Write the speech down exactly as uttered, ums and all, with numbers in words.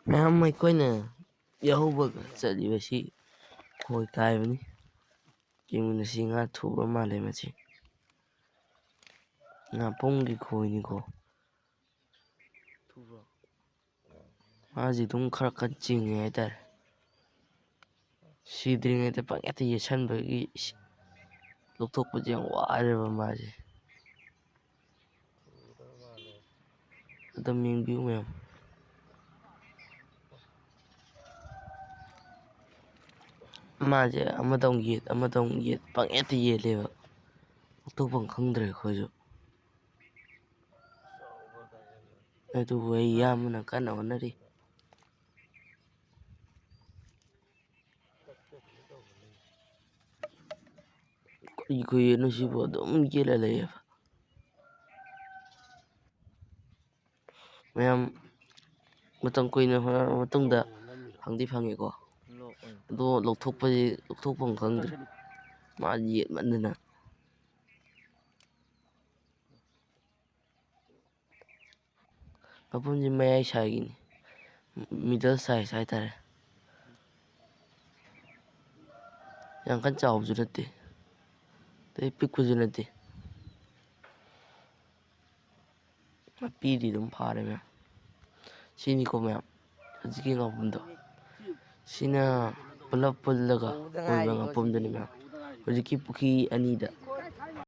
ꯃꯌꯥꯝ, ꯑꯩꯈꯣꯏꯅ ꯌꯥꯍꯧꯕꯒ ꯆꯠꯂꯤꯕꯁꯤ ꯈꯣꯏ ꯀꯥꯏꯕꯅꯤ꯫ ꯌꯦꯡꯃꯤꯟꯅꯁꯤ, ꯉꯥ ꯊꯨꯕ ꯃꯥꯜꯂꯦ ꯃꯁꯤ꯫ ꯉꯥꯄꯨꯝꯒꯤ ꯈꯣꯏꯅꯤꯀꯣ꯫ ꯃꯥꯁꯤ ꯑꯗꯨꯝ ꯈꯔ ꯀꯟ ꯆꯤꯡꯉꯦ ꯍꯥꯏꯇꯥꯔꯦ꯫ ꯁꯤꯗ꯭ꯔꯤꯉꯩꯗ ꯄꯪꯌꯦꯠꯇ ꯌꯦꯠꯁꯟꯕꯒꯤ ꯏꯁ-, ꯂꯧꯊꯣꯛꯄꯁꯦ ꯌꯥꯝ ꯋꯥꯔꯦꯕ ꯃꯥꯁꯦ꯫ ꯑꯗꯨꯝ ꯌꯦꯡꯕꯤꯌꯨ ꯃꯌꯥꯝ꯫ ꯃꯥꯁꯦ ꯑꯃꯗ ꯑꯃꯨꯛ ꯌꯦꯠ, ꯑꯃꯗ ꯑꯃꯨꯛ ꯌꯦꯠ, ꯄꯪꯌꯦꯠꯇ ꯌꯦꯠꯂꯦꯕ꯫ ꯂꯧꯊꯣꯛꯐꯝ ꯈꯪꯗ꯭ꯔꯦ ꯑꯩꯈꯣꯏꯁꯨ꯫ ꯑꯗꯨꯕꯨ ꯑꯩ ꯏꯌꯥꯝꯕꯅ ꯀꯟꯅ ꯍꯣꯠꯅꯔꯤ꯫ ꯀꯔꯤ ꯈꯨꯏꯅꯣ ꯁꯤꯕꯨ ꯑꯗꯨꯝ ꯌꯦꯠꯂ ꯂꯩꯌꯦꯕ꯫ ꯃꯌꯥꯝ, ꯃꯇꯝ ꯀꯨꯏꯅ ꯍꯣꯠꯅꯔꯕ ꯃꯇꯨꯡꯗ ꯐꯪꯗꯤ ꯐꯪꯉꯦꯀꯣ꯫ ꯑꯗꯣ ꯂꯧꯊꯣꯛꯄꯁꯤ, ꯂꯧꯊꯣꯛꯐꯝ ꯈꯪꯗ꯭ꯔꯦ꯫ ꯃꯥ ꯌꯦꯠꯃꯟꯗꯅ꯫ ꯃꯄꯨꯝꯁꯤ ꯃꯌꯥꯏ ꯁꯥꯏꯒꯤꯅꯤ, middle size ꯍꯥꯏꯇꯥꯔꯦ꯫ ꯌꯥꯝ ꯀꯟꯅ ꯆꯥꯎꯕꯁꯨ ꯅꯠꯇꯦ, ꯑꯗꯩ ꯄꯤꯛꯄꯁꯨ ꯅꯠꯇꯦ꯫ ꯃꯄꯤꯗꯤ ꯑꯗꯨꯝ ꯐꯥꯔꯦ ꯃꯌꯥꯝ꯫ ꯁꯤꯅꯤꯀꯣ ꯃꯌꯥꯝ, ꯍꯧꯖꯤꯛꯀꯤ ꯉꯥꯄꯨꯝꯗꯣ꯫ ꯁꯤꯅ ꯄꯨꯂꯞ ꯄꯨꯜꯂꯒ ꯑꯣꯏꯕ ꯉꯥꯄꯨꯝꯗꯨꯅꯤ ꯃꯌꯥꯝ꯫ ꯍꯧꯖꯤꯛꯀꯤ ꯄꯨꯈ꯭ꯔꯤ ꯑꯅꯤꯗ